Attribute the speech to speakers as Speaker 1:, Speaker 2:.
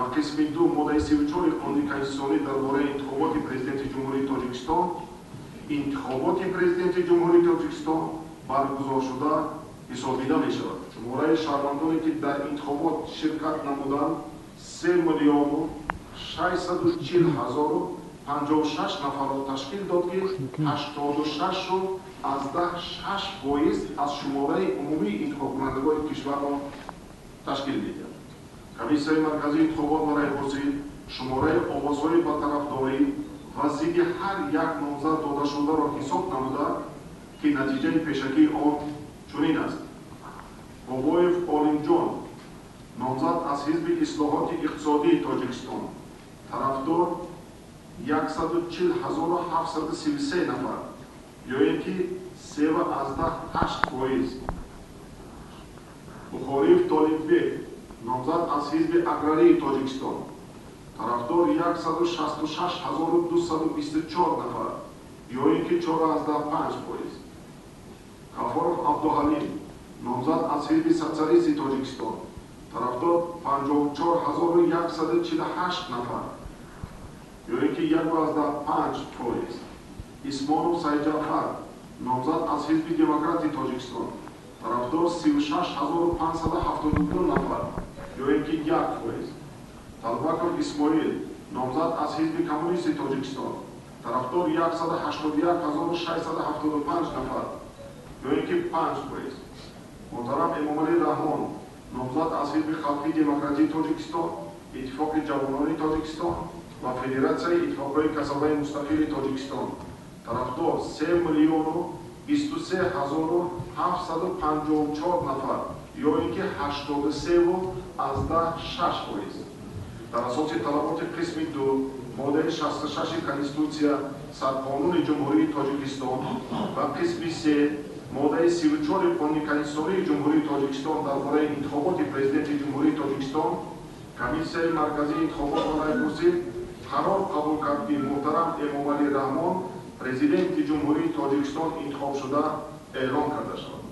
Speaker 1: Ва қисми 2 моддаи 34 Қонуни конститутсионӣ дар бораи интихоботи Президенти Ҷумҳурии Тоҷикистон, интихоботи Президенти Ҷумҳурии Тоҷикистон баргузоршуда ҳисобида мешавад. Шумораи шаҳрвандоне, ки дар интихобот ширкат намуданд, 3 640 056 нафарро ташкил дод, ки 86,6% аз шумораи умумии интихобкунандагони кишварро ташкил медиҳад. Комиссияи марказии интихобот ва раъйпурсӣ шумораи овозҳои ба тарафдорӣ ва зидди ҳар як номзад додашударо ҳисоб намуда, ки натиҷаи пешакии он чунин аст: Бобоев Олимҷон, номзад аз Ҳизби ислоҳоти иқтисодии Тоҷикистон, тарафдор 140 733 нафар ё ин ки 3,8%. Бухориев Толиббек, номзад аз Ҳизби аграрии Тоҷикистон, тарафдор 166 224 нафар ё ин ки 4,5%. Ғафоров Абдуҳалим, номзад аз Ҳизби социалисти Тоҷикистон, тарафдор 54 148 нафар ё ин ки 1,5%. Исмонов Сайдҷафар, номзад аз Ҳизби демократи Тоҷикистон, тарафдор 36 572 нафар ё ин ки 1%. Талбаков Исмоил, номзад аз Ҳизби коммунисти Тоҷикистон, тарафдор 181 675 нафар ё ин ки 5%. Муҳтарам Эмомалӣ Раҳмон, номзад аз Ҳизби халқии демократии Тоҷикистон, Иттифоқи ҷавонони Тоҷикистон ва Федератсияи иттифоқҳои касабаи мустақили Тоҷикистон, тарафдор 3 023 754 нафар ё ин ки 83,6%. Дар асоси талаботи қисми 2 моддаи 66 Конститутсия, Сарқонуни Ҷумҳурии Тоҷикистон, ва қисми 3 моддаи 34 Қонуни конститутсионии Ҷумҳурии Тоҷикистон дар бораи интихоботи Президенти Ҷумҳурии Тоҷикистон, Комиссияи марказии интихобот ва раъйпурсӣ қарор қабул кард, ки муҳтарам Эмомалӣ Раҳмон Президенти Ҷумҳурии Тоҷикистон интихобшуда эълон карда шавад.